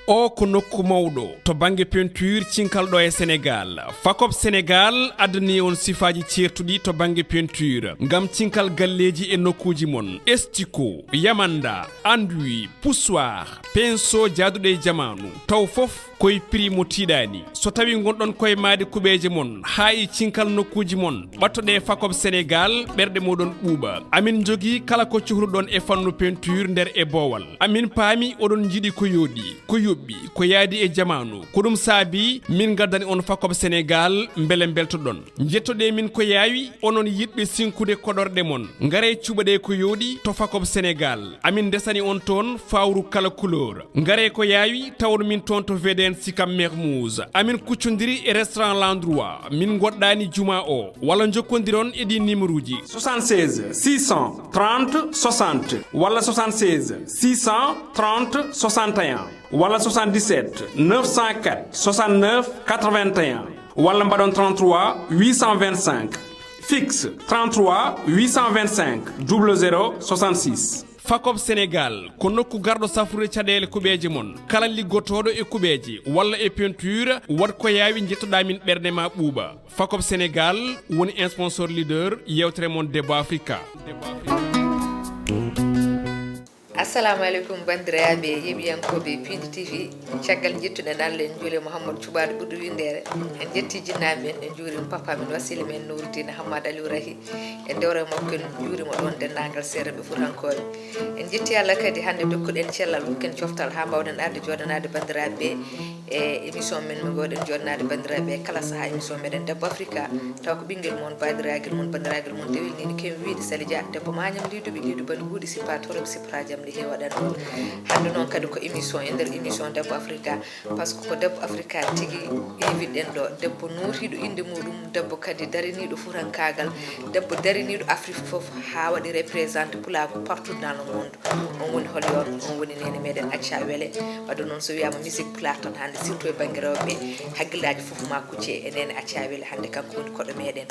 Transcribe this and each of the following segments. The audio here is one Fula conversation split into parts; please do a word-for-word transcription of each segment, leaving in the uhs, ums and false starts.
O ko nokku mawɗo to bannge peinture cinkal ɗo e Senegaal. Fakop Senegaal addani on sifaaji ceertuɗi to bannge peinture ngam cinkal galleeji e nokkuuji mon. Estiko, yamanda, anduwi, poussoir, pinceau jaaduɗo e jamaanu. Taw fof koye prix mo tiiɗaani. So tawi ngonɗon koye maade kuɓeeje mon haa e cinkal nokkuuji mon, ɓattoɗe Fakop Senegaal, ɓerɗe moɗon ɓuuɓa. Amin njogii kala ko cohluɗon e fannu peinture nder e boowal. Amin paami oɗon njiɗi ko yooɗi, ko yoɓɓi, ko yaadi e jamaanu. Ko ɗum saabi min ngaddani on Fakop Senegaal, mbele mbeltoɗon. Njettoɗe min ko yaawi, onon yiɗɓe sinkude koɗorɗe mon. Ngaree cuɓaɗe ko yooɗi to Fakop Senegaal. Amin ndesani on toon fawru kala couleur. Ngaree ko yaawi, tawon min toon to V D N Sicap Mermoz. Amin kuccondiri e restaurant L'Endroit. Min ngoɗɗaani juma o. Walla njokkondiron e ɗi numéro ji. Soixante-seize six cent trente soixante walla soixante-seize six cent trente soixante et un walla soixante-dix-sept neuf cent quatre soixante-neuf quatre-vingt-un walla mbaɗon trente-trois huit cent vingt-cinq fixe trente-trois huit cent vingt-cinq double zéro soixante-six. Fakop Senegaal ko nokku garɗo safrude caɗeele kuɓeeje mon. Kala liggotooɗo e kuɓeeje walla e peinture, waɗ ko yaawi njettoɗaa min ɓernde ma ɓuuɓa. Fakop Senegaal woni sponsor leader yewtere mon Debbo Africa. Assalamu aleykum, banndiraaɓe yeeɓiyankooɓe Piindi T V. Caggal njettuɗen Allah, en njuuli Mouhammad Cuɓaaɗo ɓurɗo winndere. En njetti jinnaaɓe men, en njuurima papa men, wasiila men Nourdine Hammad Aliou Rahi. En ndewra e makko, en njuurima ɗoon denndaangal seereeɓe fuutankooɓe. En njetti Allah kadi hannde dokkuɗen cellal, hokken coftal haa mbaawɗen arde jooɗanaade banndiraaɓe ɓe e émission men mo ngoɗen jooɗanaade banndiraaɓe e kala sahaa, émission meɗen Debbo Africa. Taw ko ɓinngel mon, baadiraagal mon, banndiraagal mon, dewel ni no kewi wiyde Sali Dia, debbo mañam liduɓe lidu bani huuɗi sippa torop sipra jam li heewa ɗan ɗo. Hannde noon kadi ko émission e nder émission Debbo Africa, par ce que ko Debbo Africa tigi invitɗen ɗo, debbo nootiiɗo innde muɗum, debbo kadi dariniiɗo fuutankaagal, debbo dariniiɗo Afrique fof haa waɗi représenté pulaagu partout dans le monde. On woni holi on, on woni neene meɗen Acca Wele. Wadde noon so wiyama musique pulaar tan hannde, surtout e bannge rewɓe, hakkillaaji fof ma kucce e neene Acca Wele. Hannde kanko woni koɗo meɗen.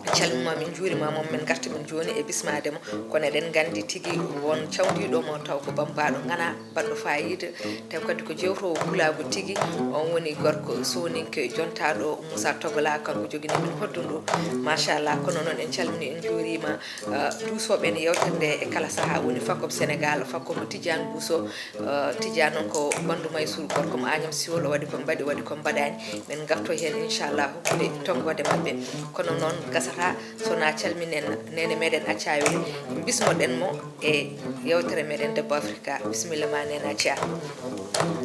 En calmima, min njuurima mo, min garta min jooni e bismade mo. Kono eɗen nganndi tigi won cawdiiɗo mo taw ko bambaɗo ngana baɗɗo fayida. Taw kadi ko jewtowo pulaagu tigi. On woni gorko sooninke jontaɗo Moussa Togola, kanko jogini min hoddundu. Machallah, kono noon en calmini, en njuurima, ah, duusooɓe en yewtere nde e kala sahaa, woni Fakop Sénégal, Fakop Tidiane Bousso, ah, Tidiane noon ko ɓanndu Maysour, gorko mo Agnam Siwol, o waɗi ko mbaɗi, waɗi ko mbaɗaani. Min ngarto heen inchallah hokkude tonngode maɓɓe. Kono noon gasata so na calminen neene meɗen Acca Wele, bismoɗen mo e yewtere meɗen Debbo Africa. Bisimilla ma neene Acca.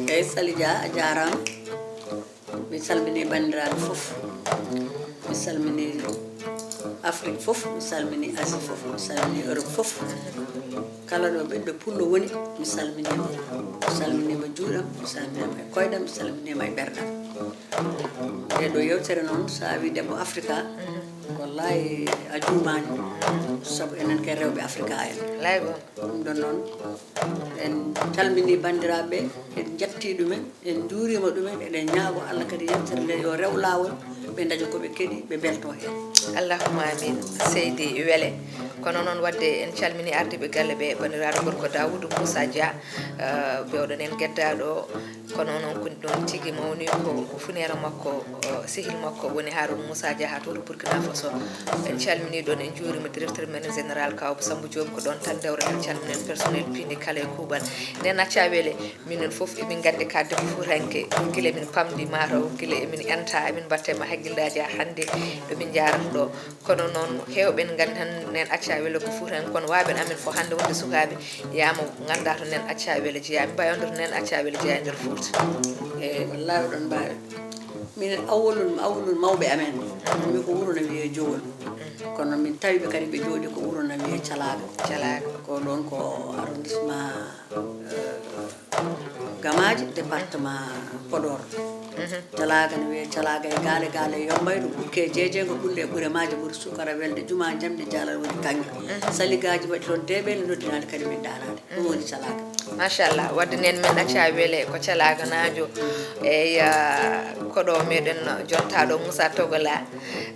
Eyyi, Sali Dia, a jaaraama. Mi salmini banndiraaɓe fof. Mi salmini Afrique fof. Mi salmini Asie fof. Mi salmini Europe fof. Kala ɗo ɓiɗɗo pullo woni, mi salminiima. Mi salminiima juuɗam, mi salminiima e koyɗam, mi salminiima e ɓerɗam. Nde ɗo yewtere noon, so a wi Debbo Africa, wallahi a juumaani. Sabu enen kay rewɓe Africa en. Lay goo. Ɗum ɗon noon, en calmini banndiraaɓe, en njetti ɗumen, en njuuriima ɗumen, eɗen ñaago Allah kadi yettere nde yo rew laawol, ɓe ndaña ko ɓe keɗi, ɓe mbelto heen. Allahumma amin, seydi Wele. Kono noon wadde en calmini ardiiɓe galle ɓe, banndiraaɗo gorko Daawudu Muusa Dia, eh, bewɗo nen geddaaɗo. Kono noon ko ɗum tigi mawni ko funeere makko, eh, sehil makko woni Haaruna Muusa Dia haa to Burkina Faso. En calmini ɗon, en njuurima directeur men général Kawba Samba Diop, ko ɗon tan dewren, en calminen personnel piindi kala e kuuɓal. Nen Acca Wele, minen fof emin nganndi ka debbo fuutanke, gila emin pamdi ma taw, gila emin enta, emin mbatte ma hakkillaaji haa hannde ɗo min njaarata ɗo. Kono noon heewɓe en nganndi tan nen Acca Wele ko fuutanke, kono waaɓen amen fof hannde wonde sukaaɓe yaama ngannda to nen Acca Wele jeyaa, mi mbawi wonde to nen Acca Wele jeyaa e nder Fuuta. E wallahi oɗon mbaawi. Minen awwalun, awwalun mawɓe amen. Min ko wuro na wiyee Jowol. Kono min tawi ɓe kadi ɓe jooɗi ko wuro na wiyee Calaaga. Calaaga. Ko ɗon ko arrondissement, eh, Gamaaji, département Podor. Calaaga ne wiyee Calaaga e Gaale, Gaale e Yombayru, Ɓukke Jeejeengo, Ɓulle e Ɓure Maaje, Ɓuri Suukara Welde, Jumaa Jamɗe Jaalal woni kaŋŋe. Saligaaji mbaɗi toon deeɓeele noddinaade kadi min daanaade. Ɗum woni Calaaga. Machallah, wadde nen men acca wele ko calaganaajo. Eyi, ah, koɗo meɗen jontaɗo Moussa Togola,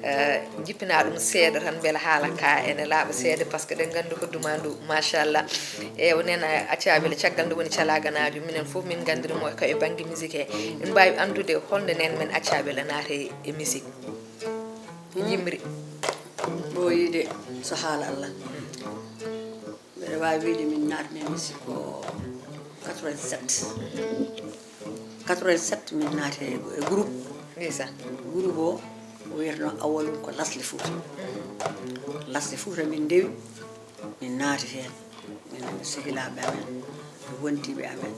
eh, jippina ɗum seeɗa tan beele haala ka ene laaɓa seeɗa, par ce que ɗen nganndi ko dumandu. Machallah. E o nen acca wele, caggal nde woni calaganaajo, minen fof min nganndiri mo ko e bannge musique he. Min mbaawi anndude holnde nen men acca wele naate e musique? Yimri. Ɓooyii de, so haala Allah. Mbeɗa waawi wiyde min naatmi e musique ko quatre-vingt-sept. Quatre-vingt-sept min naati e groupe. Ndeysan. Groupe o, o wiyeteno Awalum ko Lasli Fouta. Lasli Fouta min ndewi, min naati heen. Minen e sehilaaɓe amen, e wondiiɓe amen,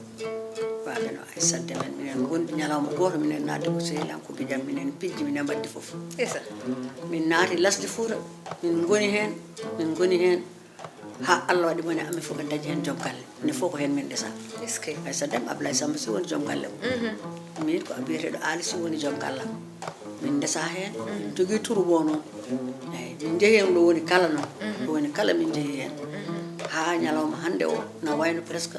waaɓe no Aissata Déme en. Minen ngondi ñalawma gooto, minen naatde ko sehilankooɓe jam, minen pijji, minen mbaɗdi fof. Ndeysan. Min naati Lasli Fouta, min ngoni heen, min ngoni heen, haa Allah waɗi mone amen fof kadi dañi heen joom galle. Minen fof ko heen min ndesa. Est-ce que? Aissata Déme, Ablaye Samba Sy woni joom galle o. Mhm. Min ko biyeteeɗo Aali Sy woni joom galle am. Min ndesa heen, min njogii troupe o noon. Eyi, min njehi heen ɗo woni kala noon. Mhm. Ɗo woni kala min njehi heen. Mhm. Haa ñalawma hannde o, na wayno presque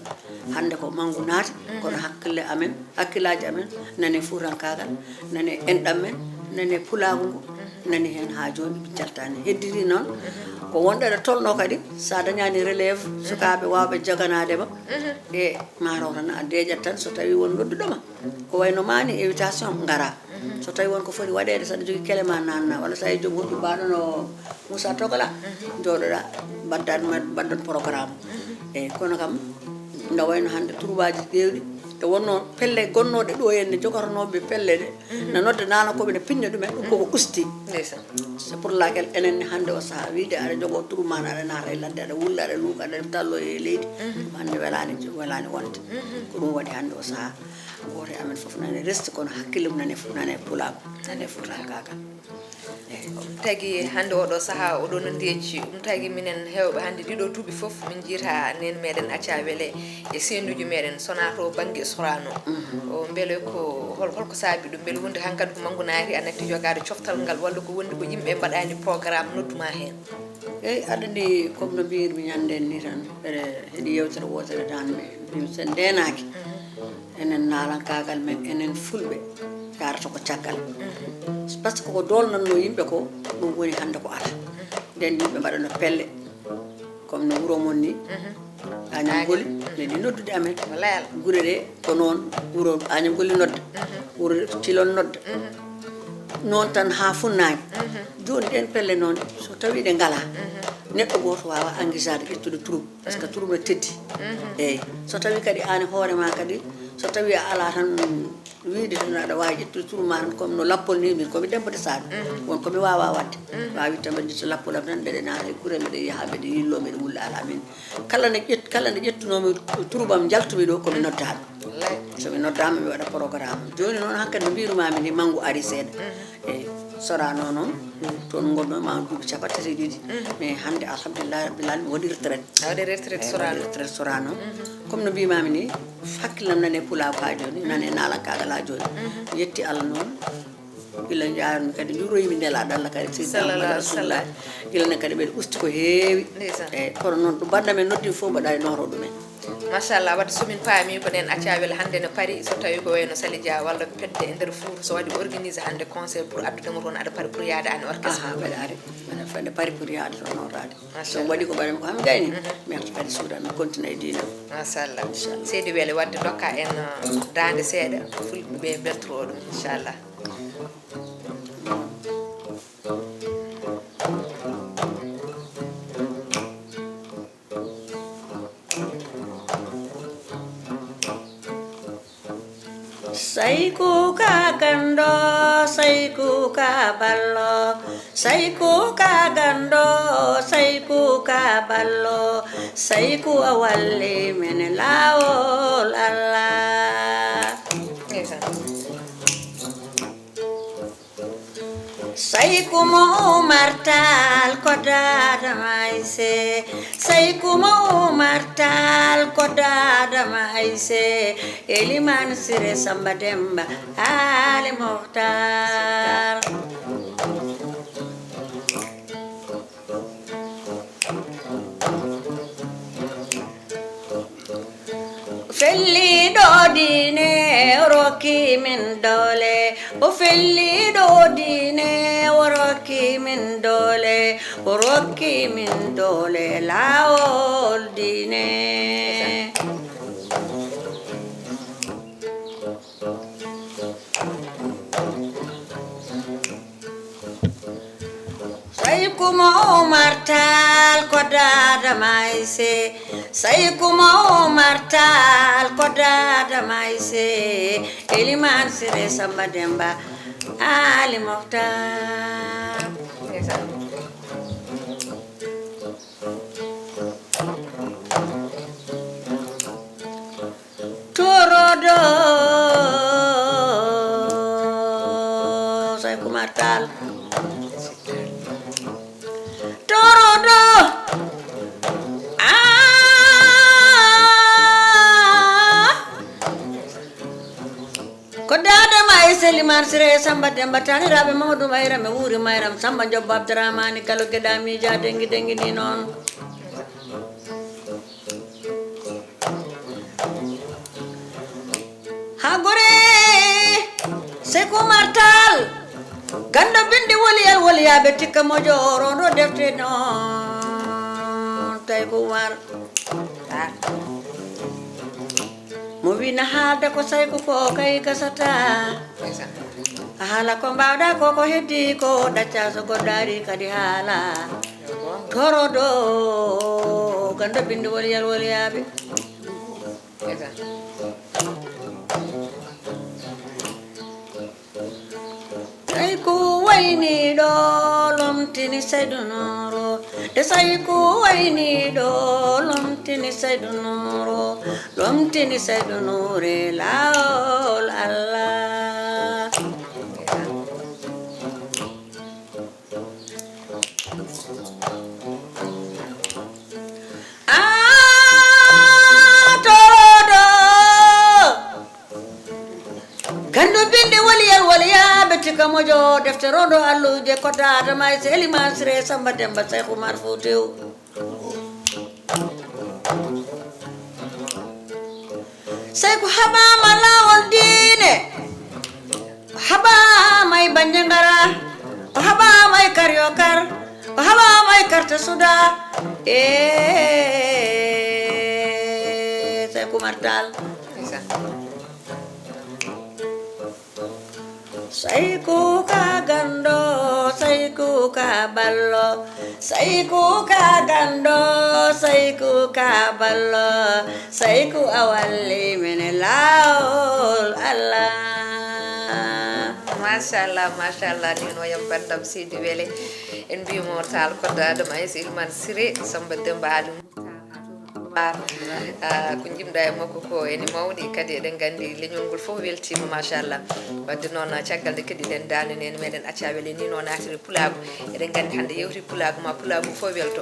hannde ko manngu naati, mhm, kono hakkille amen, hakkillaaji amen nane fuutankaagal, nane enɗam men, nane pulaagu ngu, mhm, nani heen haa jooni min caltaani. Heddii noon, mhm, ko wonɗo eɗo tolnoo kadi, so a dañaani relève, mhm, sukaaɓe waawɓe joganaade ma, mhm, e ma taw tan a deeƴat tan so tawii won nodduɗo ma. Ko wayno ma ni invitation ngara. Mhm. So tawi won ko foti waɗeede, saɗa jogii kele ma nanna, walla so tawi joom hoɗdu mbaɗono Moussa Togola, mhm, jooɗoɗa, mbaɗdan, mbaɗdan programme. Mhm. Eyi, kono kam, nde wayno hannde turbaaji keewɗi, nde wonno pelle gonnooɗe ɗo henne, jogotonooɓe pelle ɗe, mhm, na nodda naana ko ɓe na pinna ɗumen, ɗum koko usti. Ndeysan. C'est pour laquelle enen ne hannde o sahaa wiide aɗa jogoo turu ma, aɗa naata e ladde, aɗa wulla, aɗa luuka, aɗa tallo e leydi. Mhm. Ɗum hannde welaani, welaani wonde. Mhm. Ko ɗum waɗi hannde o sahaa gooto e amen fof nane resti, kono hakkille mum nane, nane pulaagu, nane fuutankaagal. Eyi. Ɗum tagi hannde oɗo sahaa, oɗo no ndeeci, ɗum tagi minen heewɓe hannde ɗiɗo duuɓi fof, min njiita neen meɗen acca wele e seenduuji meɗen, sonaa to bannge Sorano. Mhm. O, mbele ko hol-, holko saabi ɗum? Mbele wonde hankadi ko manngu naati, a natti jogaade coftal ngal, walla ko wonde ko yimɓe mbaɗaani programme noddu ma heen? Eyi, aɗa anndi, comme no mbiyirmi ñande ni tan, mbeɗa heɗi yewtere wootere tan, mi, mi sen ndeenaaki. Mhm. Enen naalankaagal men, enen fulɓe, yarata ko caggal. Mhm. Par ce que ko doolnatnoo yimɓe ko, ɗum woni hannde ko alaa. Mhm. Nden yimɓe mbaɗano pelle, comme no wuro mon ni. Mhm. Agnam Goli, mhm, nani noddude amen. Wallaay. Gure ɗe ko noon, wuro Agnam Goli nodda, mhm, wuro Cilon nodda. Mhm. Noon tan haa funnaange. Mhm. Jooni ɗeen pelle noon, so tawii ɗe ngalaa, mhm, neɗɗo gooto waawaa engageade ƴettude troupe, par ce que, mhm, troupe no teddi. Mhm. Eyi, so tawii kadi aan e hoore ma kadi, so tawii a alaa tan, wiide tan aɗa waawi ƴettude turu ma tan, comme no lappol ni, min ko mi debbo de saaɗo. Mhm. Won ko mi waawaa waɗde. Mhm. Waawi tan waɗde so lappol am tan, mbeɗa naata e gure, mbeɗa yaha, mbeɗa yillo, mbeɗa wulla, alaa min. Kala nde ƴet-, kala nde ƴettunoomi troupe am, njaltumi ɗo, ko mi noddaama. Wallay. So mi noddaama, mi waɗa programme. Jooni noon, hankadi no mbiirumaami ni, manngu ari seeɗa. Mhm. Eyi, Sorano noon, toon ngonmi ma duuɓi cappanɗe tati e ɗiɗi. Mhm. Mais hannde, alhamdulillahi rabbil alamin, mi waɗi retraite. A waɗi retraite. Eyi, Sorano. Waɗi retraite Sorano. Mhm. Comme no mbiimaami ni, hakkillam nane pulaagu haa jooni, nane naalankaagal haa jooni. Mhm. Mi yetti Allah noon. Gila njaarmi kadi, njuuroymi nelaaɗo Allah kadi, Seydina Muhammad Rasulullah. Gila ne kadi mbeɗa usti ko heewi. Ndeysaan. Eyi, kono noon ɗo mbaɗɗa men noddi fof mbaɗa e nooro ɗumen. Machallah, wadde so min paami ko ɗen acca wele hannde no pari, so tawi ko wayno Sali Dia walla Pedde e nder Fuuta, so waɗi organiser hannde concert pour addude mo toon, aɗa pari pour yaade aan e orchestre? Aha, mbeɗa ari. Mbeɗa fedde pari pour yaade toon nootaade. Machallah. So mi waɗi ko mbaɗami ko haa mi gayni, mhm, mi arta kadi suudu am, mi continue e diine am. Machallah. Inchallah. Seydi Wele, wadde dokka en, uh, daande seeɗa, fulɓe ɓe beltoro ɗum, inchallah. Sayku ka gando, sayku ka ballo, sayku ka gando, sayku ka ballo, sayku a walli men laawol Allah. Ndeysaan. Sayku mo Umar Taal ko daada Mayse, sayku mo Umar Taal ko daada Mayse, Elimaan Sire Samba Demba Aali Muxtaar. Rokki min doole, o felliiɗo diine, o rokki min doole, o rokki min doole laawol diine. Sayku mo Umar Taal ko daada mayse. Sayku mo Umar Taal ko daada mayse. Eliman Sire Samba Demba Ali Moftar. Torodo Sayku Matal. Torodo. Ah. Ko daada ma e Seliman Sire e Samba Demba taniraaɓe Mamadou Mayram e Wuuri Mayram Samba Jobba Abdourahmani Kalo Geɗa Mija Dengi Dengi ni noon. Ha gore Seku Martal gando bindi woliyal woliyaɓe tikka mojo rondo defte noon tawi ko war mo wina haalda ko sayku ko kay gasata a haala ko mbawɗa ko ko heddi ko ɗacca so goɗɗo ari kadi haala torodo gando bindi woliyal woliyaɓe Sayku wayniɗo lomtini Saydu Nuuru. E Sayku wayniɗo lomtini Saydu Nuuru. Lomtini Saydu Nuuru e laawol Allah. Ah, torodo. Gandu binde woliyal woliyaɓe tika mojo defte rondo alluje kodda adama e seheli masire Samba Demba Cheikh Oumar Foutiou. Sey ko haɓama lawol diine o haɓama e banje ngara o haɓama e karyo kar o haɓama e carte suda e sey ko martal. Sayku ka gando sayku ka ballo. Sayku ka gando sayku ka ballo. Sayku a walli min laawol Allah. Machallah machallah ni no yam bandam seydi wele en mbimo tal kodda adama ays ilman siré samba demba ali Ba, ah, ko jimɗa e makko ko ene mawni kadi eɗen nganndi leñol ngol fof weltiima machallah. Wadde noon caggal nde keɗiɗen daande nene meɗen acca wele ni noon naatiri pulaagu. Eɗen nganndi hannde yewti pulaagu ma pulaagu fof welto.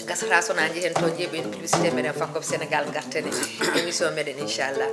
Gasata sona njehen toon njeeɓen publicité meɗen fakkop Sénégal ngartene émission meɗen inchallah.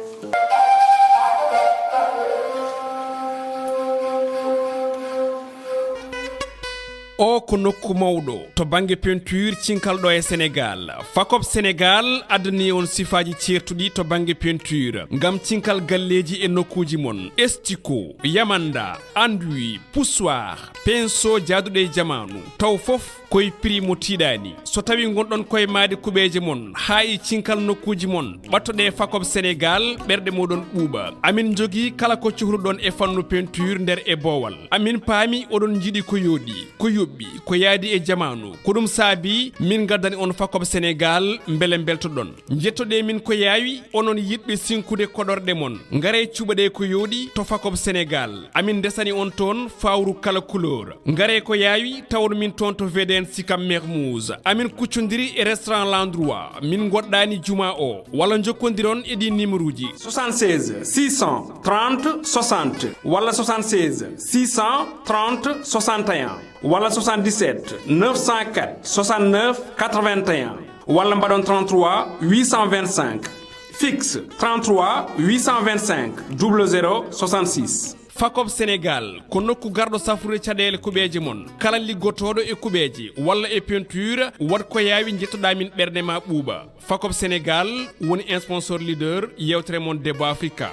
O ko nokku mawɗo to bannge peinture cinkal ɗo e Senegal. Fakop Senegal addani on sifaaji ceertuɗi to bannge peinture ngam cinkal galleeji e nokkuuji mon. Estiko, yamanda, anduwi, poussoir, pinceau jaaduɗo e jamaanu. Taw fof koye prix mo tiiɗaani. So tawi ngonɗon koye maade kuɓeeje mon haa e cinkal nokkuuji mon, ɓattoɗe Fakop Senegal ɓerɗe moɗon ɓuuɓa. Amin njogii kala ko cohluɗon e fannu peinture nder e boowal. Amin paami oɗon njiɗi ko yooɗi, ko yoɓɓi, ko yaadi e jamaanu. Ko ɗum saabi min ngaddani on Fakop Senegal mbele mbeltoɗon. Njettoɗe min ko yaawi onon yiɗɓe sinkude koɗorɗe mon. Ngare cuɓaɗe ko yooɗi to Fakop Senegal. Amin ndesani on toon fawru kala couleur. Ngare ko yaawi tawon min toon to V D N Sicap Mermoz. Amin kuccondiri e restaurant L'Endroit. Min ngoɗɗani juma o. Walla njokkondiron e ɗi numéro ji. soixante-seize six cent trente soixante walla soixante-seize six cent trente soixante et un walla soixante-dix-sept neuf cent quatre soixante-neuf quatre-vingt-un walla mbaɗon trente-trois huit cent vingt-cinq fixe trente-trois huit cent vingt-cinq double zéro soixante-six. Fakop Senegal ko nokku garɗo safrude caɗeele kuɓeeje mon. Kala liggotooɗo e kuɓeeje walla e peinture, waɗ ko yaawi njettoɗaa min ɓernde ma ɓuuɓa. Fakop Senegal woni sponsor leader yewtere mon Debbo Africa.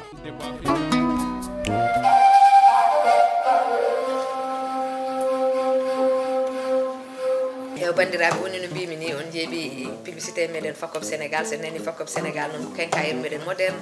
Banndiraaɓe, woni no mbimi ni, on njeeɓi publicité meɗen Fakop Sénégal. So nani Fakop Sénégal noon, ko quincaillerie meɗen moderne,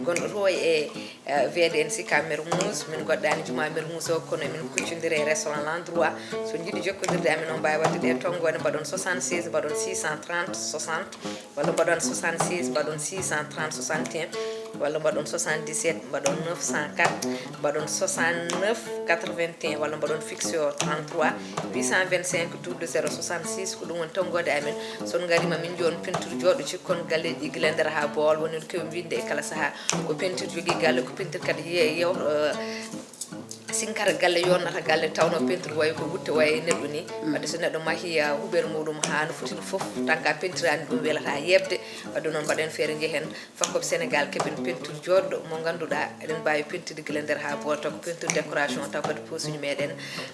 gonɗo to e eh, V D N Sicap Mermoz. Min goɗɗani juma Mermoz o, kono min kuccondire e restaurant L'Endroit. So jiɗi jokkondirde amin, on mbaawi waɗde ɗe tonngode, mbaɗon soixante-seize, mbaɗon six cent trente soixante, walla mbaɗon soixante-seize, mbaɗon six cent trente soixante et un, walla mbaɗon soixante-dix-sept, mbaɗon neuf cent quatre, mbaɗon soixante-neuf quatre-vingt-un, walla mbaɗon fixe o trente-trois huit cent vingt-cinq double zéro soixante-six. Ko ɗum woni tonngode amin. So on ngariima, min njiyon peinture jooɗo, cikkon galleeji gila nder haa boowal, woni no kewi winde e kala sahaa. Ko peinture jogii galle, ko peinture kadi ye-, yew-, eh, sinkata galle, yonnata galle, tawno peinture wayi ko wutte, wayi e neɗɗo ni. Wadde so neɗɗo mahi, ah, huɓere muɗum haa no fotiri fof, tan ka peinture ani ɗum welata yeɓde. Wadde noon mbaɗen feere njehen Fakop Sénégal, keɓen peinture jooɗɗo mo ngannduɗaa eɗen mbaawi peinture gila nder haa boowal, taw ko peinture décoration, taw kadi posuji meɗen,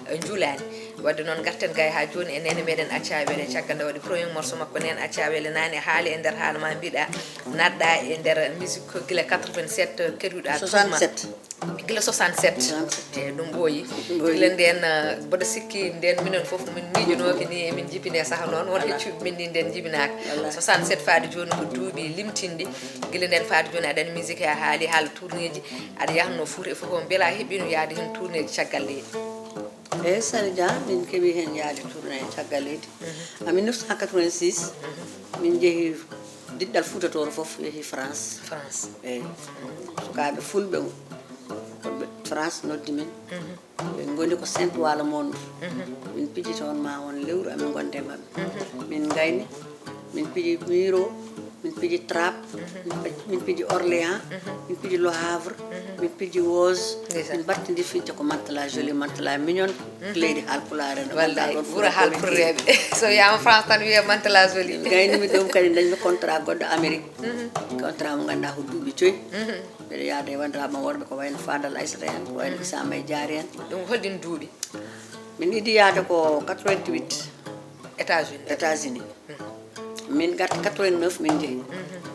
eh, njuulaani. Wadde noon ngarten gay haa jooni e neene meɗen Acca Wele, caggal nde waɗi premier morceau makko, neen Acca Wele naane haali e nder haala ma mbiɗa naatɗa e nder musique ko gila quatre-vingt-sept keɗuɗa tuma. Soixante-sept. Gila soixante-sept. Soixante-sept. Eyi, ɗum ɓooyi. Ɓooyi. Gila nden, eh, mboɗo sikki nden minen fof min miijonooki ni emin jibine saha noon, won heccuɓe min ni nden jibinaaka. Wallaahi. Soixante-sept faade jooni ko duuɓi limtinɗi. Gila nden faade jooni aɗa anndi musique he a haali haala tournéeji, aɗa yahnoo Fuuta e fof, on mbela heɓino yaade heen tournéeji caggal leydi? Eyi, Sali Dia, min keɓi heen yaade tournée caggal leydi. En mille neuf cent quatre-vingt-six, min njehi diɗɗal Fuuta Tooro fof, yehi France. France. Eyi. Sukaaɓe fulɓe, wonɓe France noddi min. Min ngoni ko Saint-Ouen-le-Monde. Min piji toon ma won lewru, amin ngonde e maɓɓe. Min ngayni, min piji miro, min piji trap, min piji, min piji Orléans, min piji Le Havre, min piji Woz. Ndeysaan. Min mbattidi fijde ko Mantes-la-Jolie, Mantes-la-Mignon, leydi Haalpulaar en. Wallaahi, ɗo wuro Haalpulreeɓe. So wiyaama France tan wiyee Mantes-la-Jolie. Min ngaynimi ɗum kadi, dañmi contrat goɗɗo Amérique. Contrat mo ngannduɗaa ko duuɓi joyi. Mbeɗa yahda e wanndiraaɓe am worɓe ko wayno Fadal Aissata en, ko wayno Issa Mbaye Diarry en. Ɗum holɗin duuɓi? Min idi yahde ko quatre-vingt-huit. États-Unis. États-Unis. Min ngarti quatre-vingt-neuf min njehi.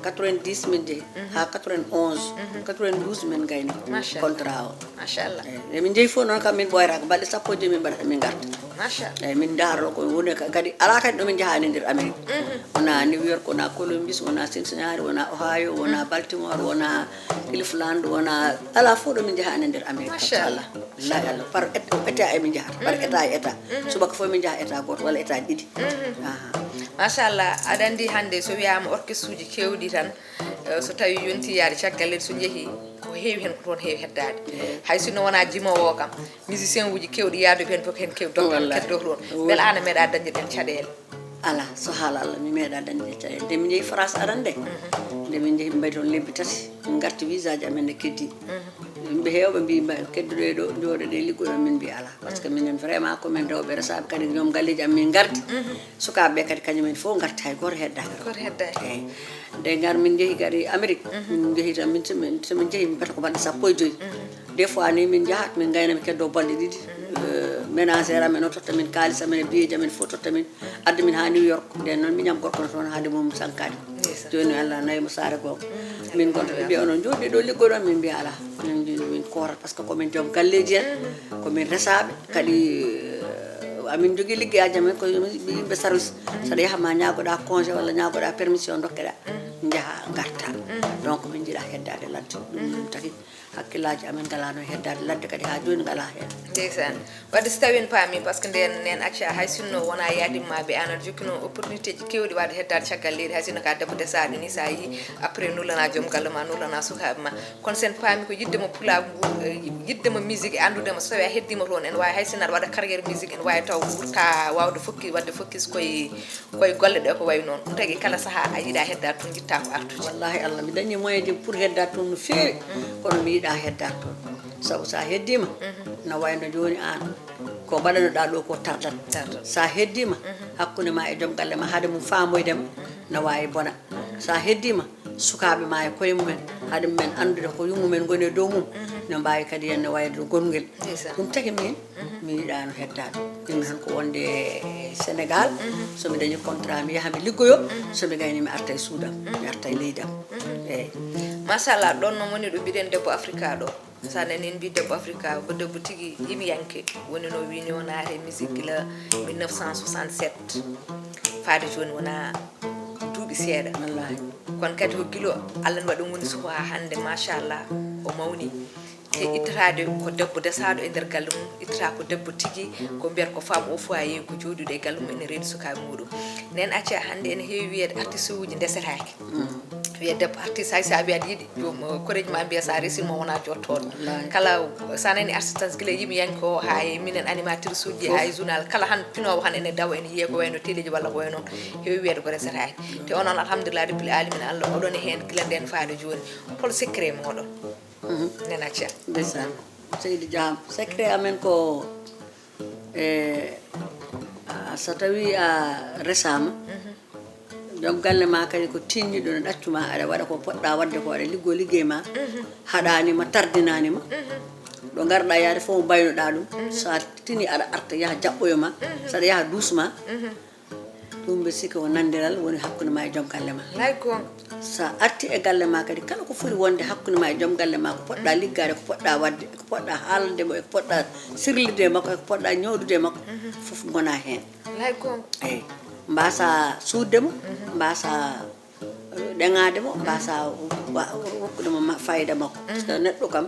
Quatre-vingt-dix min njehi. Haa quatre-vingt-onze. Quatre-vingt-douze min ngayni. Machallah. Contrat o. Machallah. Eyi, nde min njehi fof noon kam min ɓooyata ko balɗe sappo e joy min mbaɗata min ngarta. Machallah. Eyi, min ndaaro ko woni ka-, kadi alaa kadi ɗo min njahaani nder Amérique. Wona New York, wona Columbus, wona Cincinnati, wona Ohio, wona Baltimore, wona Cleveland, wona alaa fof ɗo min njahaani nder Amérique. Machallah. Wallaahi Allah, par et-, état e min njahata, par état e état. Subaka fof min njaha état gooto walla état ɗiɗi. Aha. Machallah, aɗa anndi hannde so wiyaama orchestre uji keewɗi tan, eh, so tawi yonti yaade caggal leydi, so njehi ko heewi heen ko toon heewi heddaade. Eyi. Hay sinno wona jimoowo o kam, musicien uji keewɗi yaaduɓe heen fof ko heen keewi dokkal. Wallaahi. Keddo toon. Wallaahi. Mbela aan a meeɗa dañde ɗeen caɗeele? Alaa, so haala Allah, mi meeɗa dañde caɗeele. Nde min njehi France arande, nde min njehi, min mbaɗi toon lebbi tati, min ngarti visa ji amen ne keddi. Yimɓe heewɓe mbii, mba-, kedduɗe ɗo, njooɗoɗe, liggoɗon, min mbii alaa. Par ce que minen vraiment ko min rewɓe resaaɓe, kadi ñoom galleeji am min ngardi. Sukaaɓe ɓe kadi kañum en fof ngarti, hay gooto heddaaki. Gooto heddaaki. Eyi. Nde ngar min njehi kadi Amérique, min njehi tan, min, so min, so min njehi, min mbiyata ko balɗe sappo e joy. Des fois ni min njahat, min ngayna, min keddo balɗe ɗiɗi. Euh, ménagère amen o totta min kaalis amen e biyeeji amen fof totta min. Addi min haa New York. Nden noon miñam gorko no toon haade mum sankaade. Ndeysaan. Jooni Allah nawi mo saare goonga. Min gonta ɓe mbiya onon njooɗi ɗo liggoɗon, min mbiya alaa. Min mbi-, min koorat par ce que ko min joom galleeji en, ko min resaaɓe. Kadi, euh, amin njogii liggeyaaji amen ko yimɓe service. Saɗa yaha ma ñaagoɗa congé walla ñaagoɗa permission dokkeɗa. Njaha ngarta. Donc min njiɗa heddaade ladde. Ɗum tagi hakkillaaji amen ngalaa no heddaade ladde kadi haa jooni ngalaa heen. Ndeysaan. Wadde so tawii en paami, par ce que nden neen acca hay sinno wona yaadimma be an aɗa jokkino opportunité ji keewɗi waɗde heddaade caggal leydi, hay sinno ka debbo desaaɗo ni, sa yii après nulana joom galle ma, nulana sukaaɓe ma. Kono sen paami ko yiɗde mo pulaagu ngu, eh, yiɗde mo musique e anndude mo, so tawii a heddiima toon, ene waawi hay sinno aɗa waɗa carrière musique, ene waawi taw ɓurta waawde focus, waɗde focus koye, koye golle ɗe ko wayi noon. Ɗum tagi kala sahaa a yiɗa heddaade toon, njiɗta ko artude. Wallahi Allah, mi dañi moyen ji pour heddaade toon no feewi, kono mi yiɗa heddaade toon. Sabu sa heddiima, na wayno jooni aan, ko mbaɗanoɗaa ɗo ko tardat. Tardat. Sa heddiima, hakkunde ma e joom galle ma, haade mum faamoyde ma, na waawi bona. Sa heddiima, sukaaɓe ma e koye mumen, haade mumen anndude ko yummumen ngoni e dow mum, no mbaawi kadi heen no wayde gongel. Ndeysaan. Ɗum tagi min, mi yiɗaano heddaade. Ɗum tan ko wonde Sénégal, so mi dañi contrat, mi yaha mi liggoyo, so mi gayni mi arta e suudam, mi arta e leydam. Eyi. Machallah, ɗon no woni ɗo mbiɗen debbo Afrika ɗo. Sa nani en mbi debbo Afrika, ko debbo tigi yimiyanke. Woni no wini o naati e musique gila mille neuf cent soixante-sept. Faade jooni wonaa duuɓi seeɗa. Wallaahi. Kono kadi ko gilo Allah ne waɗi ɗum woni suka haa hannde, machallah, o mawni. Te ittataade ko debbo desaaɗo e nder galle mum, ittata ko debbo tigi, ko mbiyata ko femme au foyer, ko jooɗiiɗo e galle mum, ene reeni sukaaɓe muɗum. Nen acca hannde ene heewi wiyeede artiste uji ndesetaaki. Wiya debbo artiste, hay so a wiya aɗa yiɗi, joom, eh, koreeji ma mbiya so a resii mo wona jottooɗo. Wallaahi. Kala, so a nani artiste tan gila yimɓe yanki o, haa e minen animatrice uji, haa e journal, kala han pinoowo han ene dawa, ene yiya ko wayno teleji walla ko wayno, heewi wiyeede ko resetaaki. Te onon, alhamdulillah, rabbil alamin, Allah oɗon e heen gila nden faade jooni. Hol secret moɗon? Mhm. Nena Thiam. Ndeysaan. Seydi Dia, secret amen ko, e, a, so tawi a resaama, mhm, joom galle ma kadi ko tinniɗo no ɗaccu ma, aɗa waɗa ko poɗɗa waɗde ko, aɗa liggo liggey ma, mhm, haɗaani ma, tardinaani ma. Mhm. Ɗo ngarɗa yaade fof mbaynoɗa ɗum. Mhm. So a tini aɗa arta yaha jaɓɓoyo ma, mhm, so aɗa yaha duus ma. Mhm. Ɗum mbiɗa sikki ko nandiral woni hakkunde ma e joom galle ma. Lay goonga. So a arti e galle ma kadi, kala ko foti wonde hakkunde ma e joom galle ma, ko poɗɗa liggaade, ko poɗɗa waɗde, ko poɗɗa haalande mo, e ko poɗɗa sirlirde e makko, e ko poɗɗa ñawdude e makko, mhm, fof ngona heen. Lay goonga. Eyi. Mbasa suutde mo, mhm, mbasa, eh, ɗeŋaade mo, mhm, mbasa wa-, rokkude mo ma-, fayida makko. Mhm. Par ce que neɗɗo kam,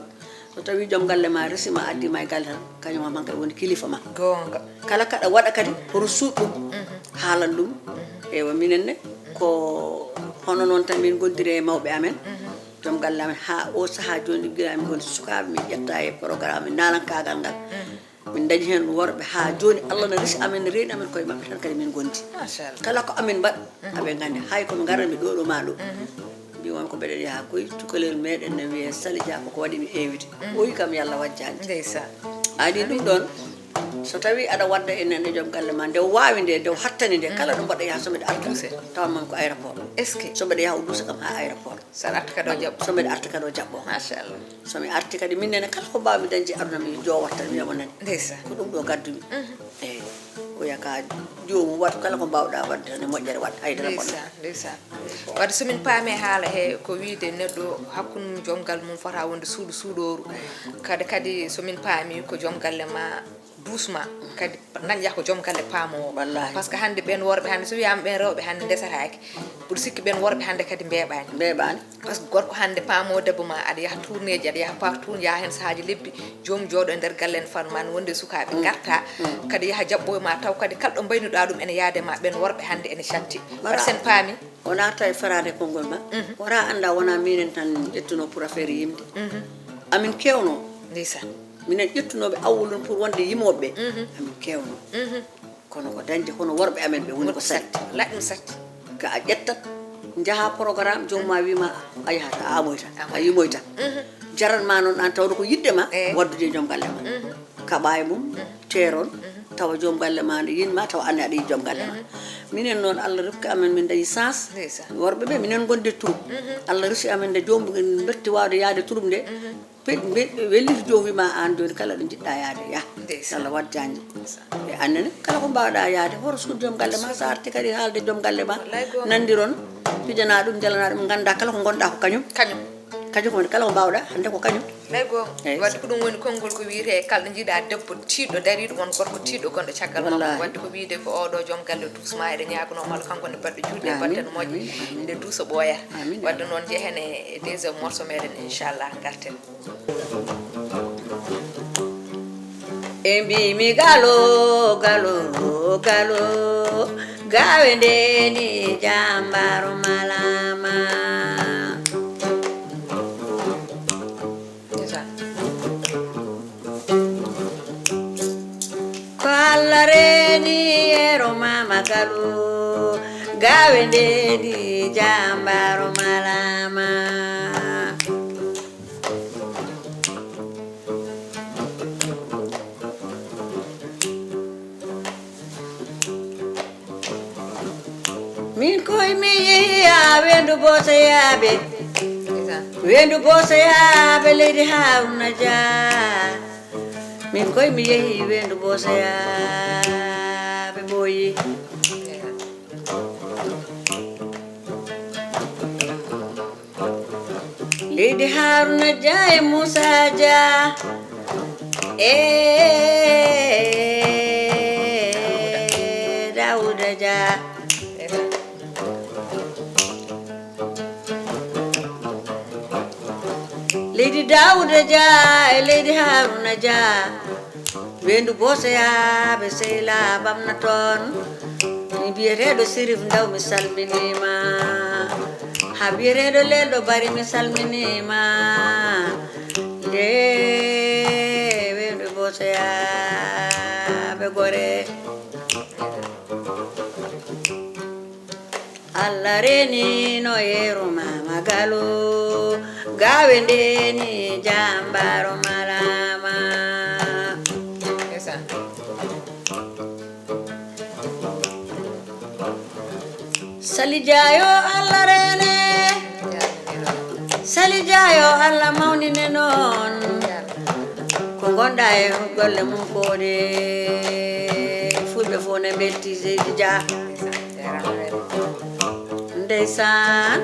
so tawi joom galle ma resi ma, addi ma e galle tan, kañum am hankadi woni kilifa ma. Goonga. Kala kaɗa waɗa kadi, hoto suuɗ ɗum, mhm, haalan ɗum. Mhm. Eywa, minen ne, ko hono noon tan min ngontiri e mawɓe amen. Mhm. Joom galle amen, haa o sahaa jooni, gila min ngoni sukaaɓe, min ƴetta e programme, min naalan kaagal ngal. Mhm. Min dañi heen worɓe haa jooni, Allah na resi amen, na reeni amen koye maɓɓe tan kadi min ngondi. Machallah. Kala ko amin mbaɗ, mhm, aɓe nganndi. Hay ko mi ngaranmi ɗo, ɗo ma ɗo. Mhm. Mbi won ko mbeɗen yaha koye cukalel meɗen ne wiyee Sali Dia, ko ko waɗi mi invité. Mhm. O wi kam, "Yalla wajjaani." Ndeysaan. Ani ɗum ɗoon, so tawi aɗa wadda e nene joom galle ma, nde o waawi nde, nde o hattani nde, mhm, kala ɗo mbaɗɗa yaha so mbeɗa arta, duuse, tawan man ko aéroport. Est-ce que? So mbeɗa yaha o duusa kam haa aéroport. So aɗa arta kadi o jaɓɓo. So mbeɗa arta kadi o jaɓɓo. Machallah. So mi arti kadi, min nene kala ko mbaawmi dañde aduna mi joowat tan, mi yamo nani. Ndeysaan. Ko ɗum ɗo gaddumi. Mhm. Eyi. Ko yaka joomum waɗ kala ko mbaawɗa waɗde tan e moƴƴere waɗ, haydara bonna. Ndeysaan, ndeysaan. Wadde so min paami haala he ko wiyde neɗɗo hakkunde mum joom galle mum fota wonde suuɗo suuɗooru. Kadi, kadi so min paami ko joom galle ma doucement, kadi dañƴa ko joom galle paamoowo. Wallaahi. Par ce que hannde ɓeen worɓe hannde, so wiyaama ɓeen rewɓe hannde ndesataaki, mboɗo sikki ɓeen worɓe hannde kadi mbeeɓaani. Mbeeɓaani. Par ce que gorko hannde paamoowo debbo ma, aɗa yaha tournéeji, aɗa yaha partout, yaha heen sahaaji lebbi, joom jooɗo e nder galle en fan ma wonde e sukaaɓe, mm, ngarta, mm, kadi yaha jaɓɓo e ma, taw kadi kala ɗo mbaynuɗa ɗum ene yaade ma, ɓeen worɓe hannde ene catti. Mara. Par ce que en paami. Wona tawi feraade konngol ma, mhm, wona annda wona minen tan ƴettuno pour affaire yimde. Mhm. Amin keewno. Ndeysaan. Minen ƴettunooɓe awwalun pour wonde yimooɓe ɓe. Mhm. Amin keewno. Mhm. Kono ko dañde hono worɓe amen ɓe woni ko satti. Laɗ ɗum satti. Ka a ƴettat, njaha programme, joom ma wima a yahata, a amoyta, a yimoyta. Mhm. Jaran ma noon an tawde ko yiɗde ma, eh, waddude e joom galle ma. Mhm. Kaɓa e mum, mhm, teeron, mhm, tawa joom galle ma ne yiɗma, tawa anne aɗa yiɗi joom galle ma. Mhm. Minen noon Allah rokki amen min dañi chance. Ndeysaan. Worɓe ɓe minen gondi e troupe. Mhm. Allah resi amen nde joom en betti wawde yaade troupe nde. Mhm. Pe-, be-, welliti joom wima an jooni kala ɗo jiɗɗa yaade, yah. Ndeysaan. Allah waɗ jañde. Ndeysaan. E annene, kala ko mbawɗa yaade, hoto suudu joom galle ma, so arti kadi haalde joom galle ma, wallay goonga, nandiron, pijana ɗum, jalana ɗum, ganda kala ko gonɗa ko kañum. Kañum. Kañum ko woni kala ko mbawɗa, hande ko kañum. Lay goonga. Eyi. Wadde ko ɗum woni konngol ko wiyete kala ɗo jiiɗa debbo tiiɗɗo dariiɗo, won gorko tiiɗɗo gonɗo caggal makko. Wallaahi. Wadde ko wiyde ko oɗo joom galle doucement eɗen ñaaganoo mo Allah kanko ne baɗɗo juuɗe, amin, batten moƴƴe, amin, amin, nde duusa ɓooya. Amin, wadde amin, noon njehen e deuxième morceau meɗen, inchallah, ngarten. E mbimi galo, galo, galo, gawe ndeni jambaro malama. Ndeysaan. Ko Allah reeni yero mama galo, gawe ndeni jambaro malama. Min koy mi yehi haa Weendu Boosoyaaɓe. Ndeysaan. Weendu Boosoyaaɓe leydi Haruna Dia. Min koy mi yehi Weendu Boosoyaaɓe ɓooyi. Ndeysaan. Leydi Haruna Dia e Moussa Dia e Daouda Dia. Daawuda Dia e leydi Haruna Dia, weendu Boosoyaaɓe Seyla Bamna toon. Mi biyeteeɗo Sirif Ndaw, mi salminiima. Haa biyeteeɗo Leelɗo Bari, mi salminiima. Nde weendu Boosoyaaɓe Gore. Allah reenino yeru Mama Galo, gawe ndeni jambaro malama. Esa. Sali Dia yo Allah reene. Sali Dia yo Allah mawnine noon. Ko ngonɗa e golle mum koode. Fulɓe fof ne mbelti Seydi Dia. Ndeysaan.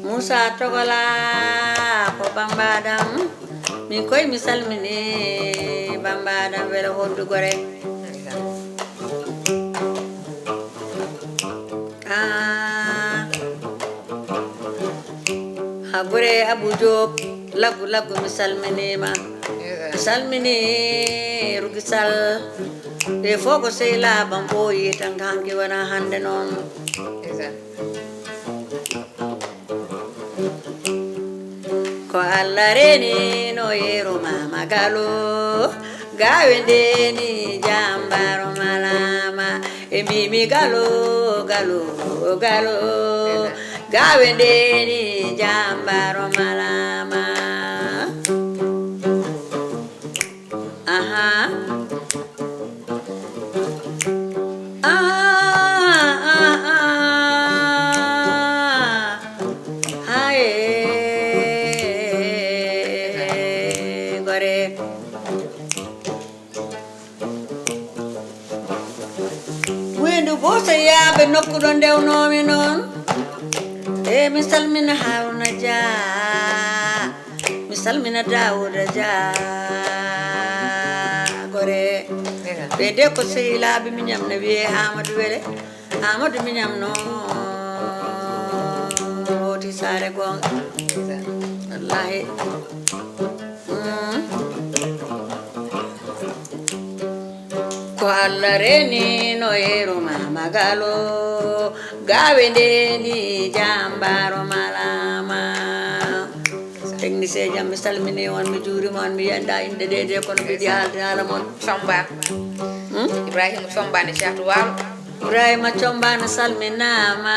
Moussa Togola ko bambaɗam. Min koy mi salmini bambaɗam, wela hoddugore. Ah. Ha gure Abou Diop, laggu laggu, mi salminiima. Mi salmini Rugisal. Ɓe fof ko sehilaaɓe am ɓooyi tan, ko hanki wona hannde noon. Ko Allah reenino yeru Mama Galo, gawe ndeni jambaro malama. E mbimi galo, galo, galo, gawe ndeni jambaro malama. Aha. Ah, ah, ah, ah. Haye. Gore. Weendu Boosoyaaɓe nokku ɗo ndewnoomi noon. E mi salmina Haruna Dia. Mi salmina Daawuda Dia. Gore. Ɓe de ko sehilaaɓe miñam ne wiyee Amadou Wele. Amadou miñam no. Hooti saare goonga. Wallahi. Mm. Ko Allah reenino yeru Mama Galo, gawe ndeni jambaro malama. Technicien jam, mi salmini on, mi juurima on, mi yanda inde ɗe de, kono mbiɗi haalde haala mon. Somba. Hmm? Ibrahima Somba ne Caatu Waalo. Ibrahima Comba no salminaama.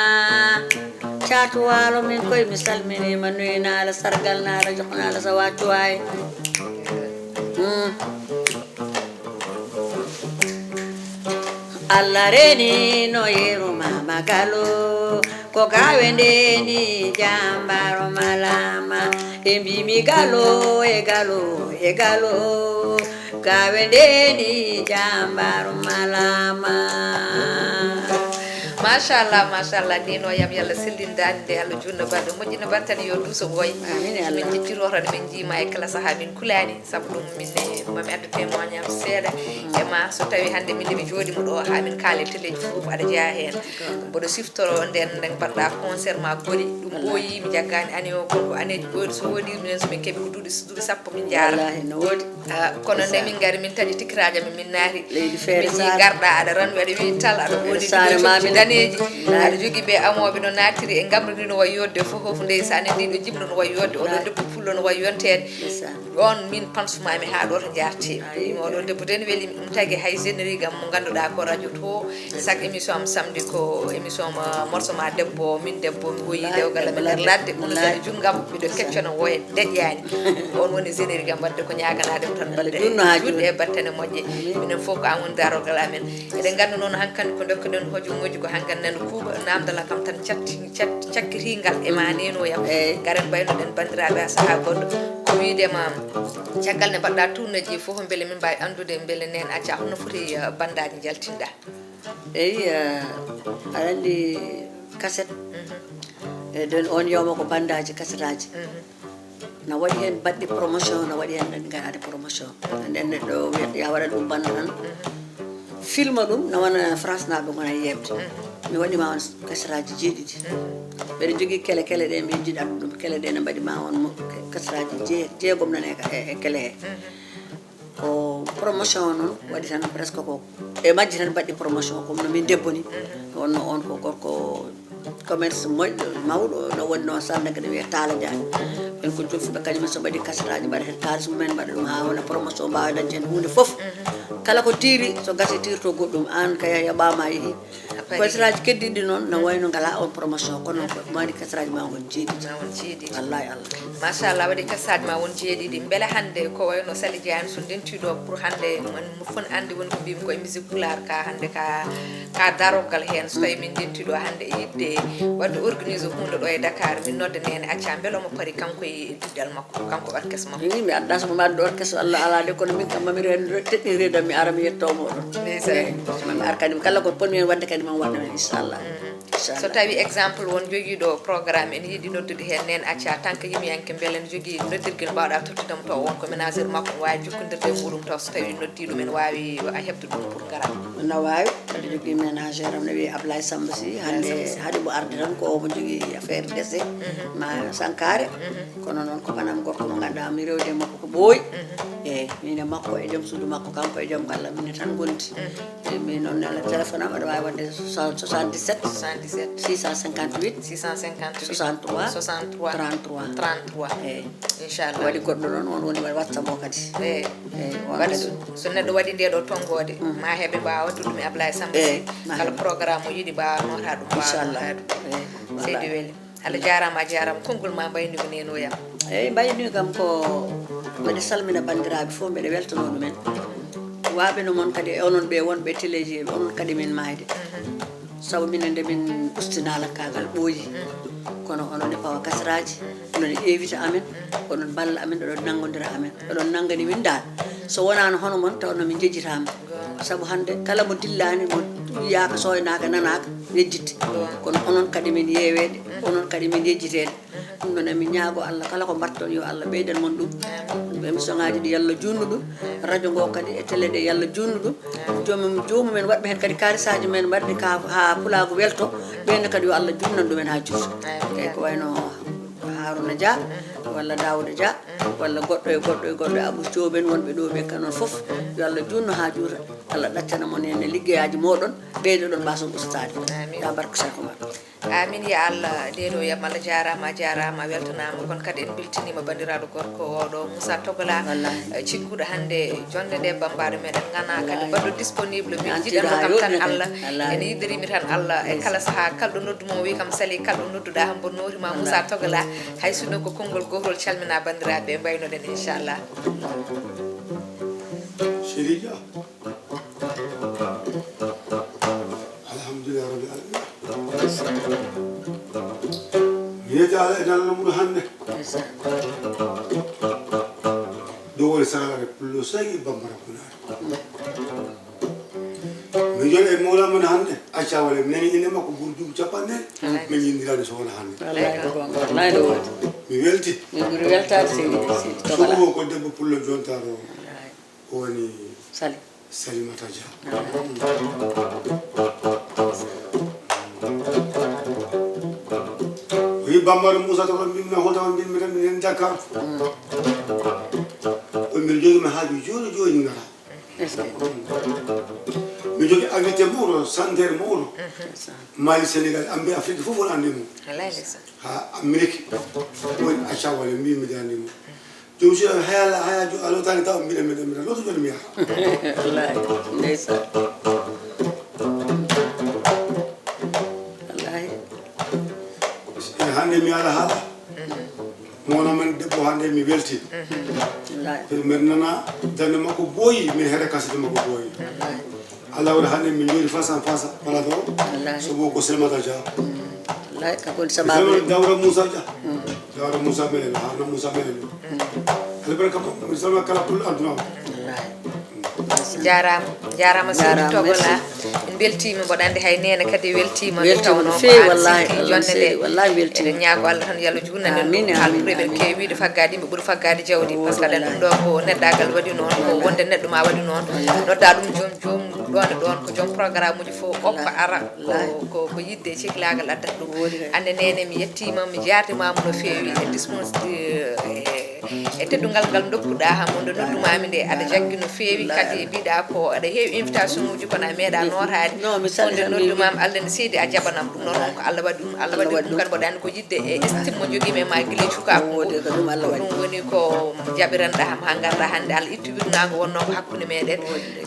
Caatu Waalo min koye mi salminiima, nuynaala, sargalnaala, joxnaala sa waccuwaay. Mm. Allah reenino yeru Mama Galo, ko gawe ndeni jambaro malama. E mbimi galo, e galo, e galo. Gawe ndeni jambaro malama. Machallah, machallah, ndino yam yalla sellin dande nde, Allah junna balɗe moƴƴina baltane yo duuso ɓooy. Amin ya Allah. Min jettiro tan min jiima e kala saha min kulani, sabu ɗum min ne mami addu témoignage seeɗa e ma, so tawi hande min nde ɓe jooɗima ɗo ha min kaale teleji fof aɗa jeeya hen. Mboɗo siftoro nden nde mbaɗɗa concert ma Gori, ɗum ɓooyi, mi jaggani année o, kon ko anneeji ɓooyɗi so woɗi minen so min keeɓi ko duuɗi, duuɓi sappo min jaara. Wallahi no woodi. Ah, kono nde min ngari min taƴi tikiraaji amen min naati. Leydi Feere Min Saare. Garɗa aɗa ranwi aɗa weyi tal aɗa woodi Saare ma minen. Daneeji. Aɗa jogii ɓe amooɓe no naatiri e ngamri ndi no wayi yodde fof fof ndeysaani ndi ɗo jimɗo no wayi yodde oɗo debbo pullo no wayi yonteede. Ndeysaan. Ɗon min pansumami haa ɗo to njaarti. Ayi. Oɗo debbo den weli ɗum tagi hay générique am mo ngannduɗaa ko radio to. Chaque émission am samedi ko émission ma morceau ma debbo, min debbo, mi woyi dewgal amen nder ladde, kono kadi junngam miɗo keccono woye deƴƴani. On woni générique am wadde ko ñaaganaade mo tan balɗe juutɗe e battane moƴƴe. Minen fof ko an woni darorgal amen. Eɗen nganndi noon hankandi ko ndokkuɗen hojomooji ko hankandi nani kuuɓa namdala kam tan catti, cat-, cakkitingal e ma nenoyam. Ngaren mbaynoɗen banndiraaɓe haa sahaa goɗɗo. Ko wiide ma caggal nde mbaɗɗa tourneji fof mbele min mbaawi anndude mbele neen acca honno foti, eh, bandaaji njaltinɗa? Eyi, eh, aɗa anndi kaset. Mhm. E nden on yawma ko bandaaji kasetaji. Mhm. Na waɗi heen baɗɗi promotion, na waɗi heen ɗen ngaɗaade promotion. Nden neɗɗo wiyata ya waɗa ɗum banda tan. Mhm. Filma ɗum, na wona France naaɓe ngona yeɓde. Mhm. Mi waɗi ma on kasetaji jeeɗiɗi. Mhm. Mbeɗa jogii kele kele ɗe min jiɗa ɗum. Kele ɗe ne mbaɗi ma on mo-, kasraaji je-, jeegom nane e, e kele he. Ko promotion o noon waɗi tan presque ko e majji tan mbaɗi promotion, comme no min debbo ni. Wonno on ko gorko commerce moƴƴo mawɗo, no woni noon Sandaga, ne wiyee Talla Diagne. Ɓen ko joffuɓe kañum en, so mbaɗi kasraaji, mbaɗa heen kaalis mumen, mbaɗa ɗum haa wona promotion, mbaawa dañde heen huunde fof. Kala ko tiiri, so gasii tiirto goɗɗum, aan kay a yaɓaama, a yehi. Kasraaji keddiiɗi noon na wayno ngalaa on promotion, kono noon ko mbaɗi kasraaji ma ngon jeeɗiɗi. Ma won jeeɗiɗi. Wallaahi Allah. Machallah, waɗi kasraaji ma won jeeɗiɗi. Mbele hannde ko wayno Sali Diagne, so ndenti ɗo pour hannde mon fon anndi woni ko mbimi ko e musique pulaar ka, hannde ka, ka daroggal heen. So tawi min ndenti ɗo hannde e yiɗde waɗde organiser huunde ɗo e Dakar, min nodda Neene Acca, mbele omo pari kanko e diɗal makko, kanko orchestre makko. Wi, mi adda so mo addu orchestre, Allah alaa de, kono min kam mami ren-, teɗɗin reedam, mi ara mi yetto moɗon. Ndeysaan. Eyi, mami ar kadi, kala ko ponmi heen waɗde kadi mami waɗa heen, inchallah. Inchallah. So tawi exemple won jogiiɗo programme ene yiɗi noddude heen Neene Acca, tant que yimiyanke, mbele ne jogii noddirgel mbaawɗa tottude mo to, won ko ménageur makko, waawi jokkondirde e muɗum to, so tawi noddii ɗum, ene waawi a heɓde ɗum pour ngara? Na waawi, mbeɗa jogii ménageur am, ne wiyee Ablaye Samba Sy. Hannde haɗi mo arde tan, ko omo jogii affaire décès, ma sankaare. Kono noon ko banam gorko mo ngannduɗaa mi rewde e makko ko ɓooyi. Eyi, min e makko e joom suudu makko, kanko e joom galle, min tan ngondi. Eyi, min noon nela téléphone am, aɗa waawi waɗde soixante-dix-sept, soixante-dix-sept, six cent cinquante-huit, six cent cinquante-huit, soixante-trois, soixante-trois, trente-trois. Eyi. Inchallah. Waɗi goɗɗo noon, on woni waɗi WhatsApp o kadi. Eyi. Eyi, on waɗi kadi. So, so neɗɗo waɗi nde ɗo tonngoode, ma heɓe mbaawa noddude mi Ablaye Samba Sy. Eyi, ma kala heɓe. Programme o yiɗi mbaawa noota ɗum, mbaawa noota ɗum. Inchallah. Eyi, seydi wallaahi. Weli. Allah jaaraama, a jaaraama. Konngol ma mbayndi ko nenoyam. Eyi, mbayndi kam ko mbeɗa salmina banndiraaɓe fof, mbeɗa weltanoo ɗumen. Waaɓe no mon kadi, e onon ɓe wonɓe teleeji, onon kadi min maayde. Sabu minen nde min usti naalakaagal ɓooyi. Kono onon e pawa kasraaji, onon e invité amen, oɗon mballa amen, oɗon nanngondira amen, oɗon nanngani min dal. So wonaano hono mon, tawno min njejjitaama. Sabu hannde kala mo dillaani, mo wiyaaka, sooynaaka, nanaaka, yejjitte. Kono onon kadi min yeeweede, onon kadi min yejjiteede. Ɗum noon, emin ñaago Allah, kala ko mbaɗton, yo Allah ɓeydan mon ɗum. Émission ŋaaji ɗi, yo Allah juutnu ɗum. Radio ngo kadi e télé ɗe, yo Allah juutnu ɗum. Joomum, joomum en waɗɓe heen kadi kaalisaaji men, mbaɗɓe ka haa pulaagu welto. Ɓeen kadi yo Allah juutnan ɗum en haa juuta. Eyi, ko wayno Haruna Dia, walla Daouda Dia, walla goɗɗo e goɗɗo e goɗɗo, Abou Diop en wonɓe ɗo ɓe, kadi noon fof, yo Allah juutnu haa juuta. Allah ɗaccana mon heen e liggeyaaji mooɗon, ɓeydoɗon mbaason ustaade. Amiin. Ya barke Cheikh Oumar. Amiin ya Allah, nde ɗo yam Allah jaaraama, a jaaraama, a weltanaama. Kono kadi en mbeltiniima banndiraaɗo gorko oɗo, Moussa Togola, wallaahi. Eh, cikkuɗo hannde jonnde nde bambaɗo meɗen ŋana, kadi wallaahi. Mbaɗɗo disponible, min ngantiɗo jiɗanmo haa kam tan yooɗi Allah, wallaahi. Ene yiɗirimi tan Allah, e kala sahaa, kala ɗo noddu mo, o wi kam Sali, kala ɗo nodduɗa, mbo noorima Moussa Togola, hay sinno ko konngol gootol, calmina banndiraaɓe, mbaynoɗen, inchallah. Sirija. Alhamdulillah rabbil alamin. Mi yetti Allah e nalano mum hannde. Ɗo woni Sahara Pullo Seydi Bambara Kunaare. Mi joni e mawla men hannde, Acca Wale, mi nani inde makko ɓuri duuɓi capanɗe nayi, min yindirani so wona hannde. Wallaahi ko goonga, wallaahi ɗo woni. Mi welti. Min ɓuri weltaade Seydi, Seydi Togala. Suɓo ko debbo Pullo jontaaɗo. Wallaahi. O woni Sali. Salimata Dia. O wi Bambara Moussa to kam mbinmi, hol tawa mbinmi tan minen Dakar. O mbiɗa jogii mi haaju jooni jooni ngara. Est-ce que? Mi jogii invité mawɗo, chanteur mawɗo. Mali, Sénégal, Ambi, Afrique fof wona anndi mo. Wallaahi ndeysaan. Ha Amérique. Woni Acca Wale, mbi mi daandi mo. Joom si haya la, haya jo, a lotani taw mbiɗa, mbiɗa, mbiɗa loto joni mi yaha. Wallaahi, ndeysaan. Wallaahi. E hannde mi ala haala. Mono men debbo hannde mi welti. Wallaahi. Mbeɗa nana dande makko booyi, min heɗa kasete makko booyi. Wallaahi. Allah waɗi hannde min jooɗi face à face, plateau. Wallaahi. Sabu ko Salimata Dia. Wallaahi, kanko woni sababu. Dawda Moussa Dia. Dawda Moussa Melelo, Haruna Moussa Melelo. Albarka mo, mi salma kala pullo aduna o. Wallaahi. Jaaraama, jaaraama seydi Togola. En mbeltiima, mboɗo anndi hay neene kadi weltiima. Weltiima no feewi, wallaahi, jonde nde. Wallaahi weltiima. Eɗen ñaago Allah tan yo Allah juutnu en. Amiin, amiin, amiin. Keewi wiide faggaade yimɓe ɓuri faggaade jawdi. Parce que aɗa anndi ɗum ɗo ko neɗɗaagal waɗi noon, ko wonde neɗɗo ma waɗi noon. Nodda ɗum joom, joom ɗoon e ɗoon, ko joom programme uji fof, okka ara, ko, ko, ko yiɗde e ciklaagal addata ɗum. Hannde neene mi yettiima, mi jaarnimaama no feewi e dispons-, e, e teddungal ngal ndokkuɗaa ham, nde noddumaami nde, aɗa jaggi no feewi, kadi mbiɗa ko aɗa heewi invitation uji, kono a meeɗa nootaade. Nde noddumaami, Allah ne seydi, a jaɓanam ɗum. Noon ko Allah waɗi ɗum, Allah waɗi ɗum, kadi mboɗo anndi ko yiɗde e estime mo jogiimi e ma gila e cukaaku. Ko ɗum woni ko jaɓiranɗaa ham haa ngarɗaa hannde. Allah itti wirnaango wonnoo ko hakkunde meɗen.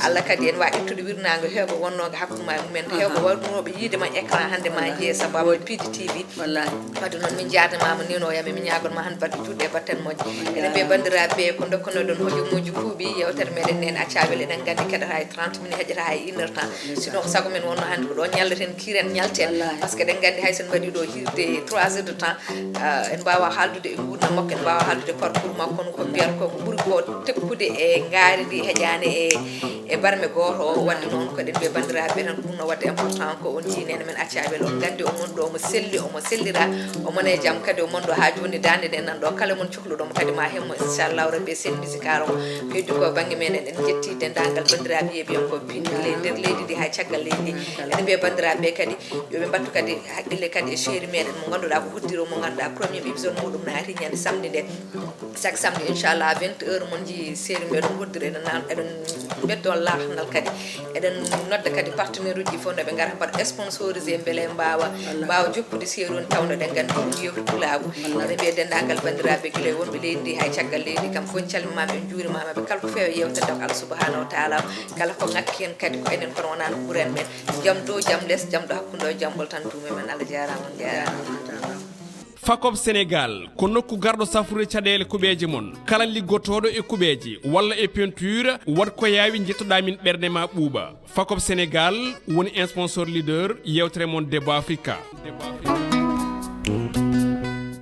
Allah kadi ene waawi ittude wirnaango heewɓe wonnooɓe hakkunde ma e mumen, heewɓe waɗunooɓe yiide ma écran hannde ma njiyee sababu piiji T V. Wallaahi. Wadde noon min njaarnimaama ni no yami, min ñaagon ma hannde baɗde juuɗe e batten moƴƴe. Eɗen mbiya banndiraaɓe ɓe ko dokkonoɗon hojomooji kuuɓi yewtere meɗen nen Accabel, eɗen nganndi keɗata e trente minutes, heƴata e une heure temps. Sinon ko sago men wonno hannde ko ɗo ñalleten, kiiren, ñalten. Wallaahi. Parce que eɗen nganndi hay so en mbaɗi ɗo hirde trois heures de temps, ah, en mbaawa haaldude e nguurndam makko, en mbaawa haaldude parcours makko, kono ko mbiyata ko ko ɓuri ko tekkude e ngaari ndi heƴaani e, e barme gooto o. Wadde noon ko eɗen mbiya banndiraaɓe tan ɗum no waɗde important ko on jii neene men Accabel, on nganndi o mon ɗo omo selli, omo sellira, omo ne jam kadi o mon ɗo haa jooni daande nde nan ɗo kala mon cukluɗo mo kadi ma hemmo inchallahu rabbi e sen musical o heddi ko bannge men. Eɗen jetti denndaangal banndiraaɓe yeeɓiyankooɓe pinɗi ley nder leydi ndi haa caggal leydi ndi. Eɗen mbiya banndiraaɓe kadi yo ɓe mbattu kadi haqqille kadi e chéri meɗen mo ngannduɗaa ko hoddiro mo ngannduɗaa premier épisode muɗum naati ñande samedi nde. Chaque samedi inchallah vingt heures mon jii série mbiɗon hoddiri eɗen nan eɗen beddo lahnal kadi eɗen nodda kadi partenaire uji fof nde ɓe ngara mbaɗa sponsorisé mbele mbaawa mbaawa jokkude série on tawno ɗen nganndi ɗum yewti pulaagu. Eɗen mbiya denndaangal banndiraaɓe gila e wonɓe leydi ndi hay caggal leydi kam fof en calmimaama en njuurimaama ɓe kala ko feewa yewtere nde ko Allah subhanahu wa taala kala ko ŋakki heen kadi ko enen kono wonaa no ɓuri en men. Jam dow jam les jam ɗo hakkunde o jam ɓoltan duume men. Allah jaaraama on jaaraama. Fakop Sénégal ko nokku garɗo safrude caɗeele kuɓeeje mon. Kala liggotooɗo e kuɓeeje walla e peinture, waɗ ko yaawi njettoɗaa min ɓernde ma ɓuuɓa. Fakop Sénégal woni sponsor leader yewtere mon Debbo Africa.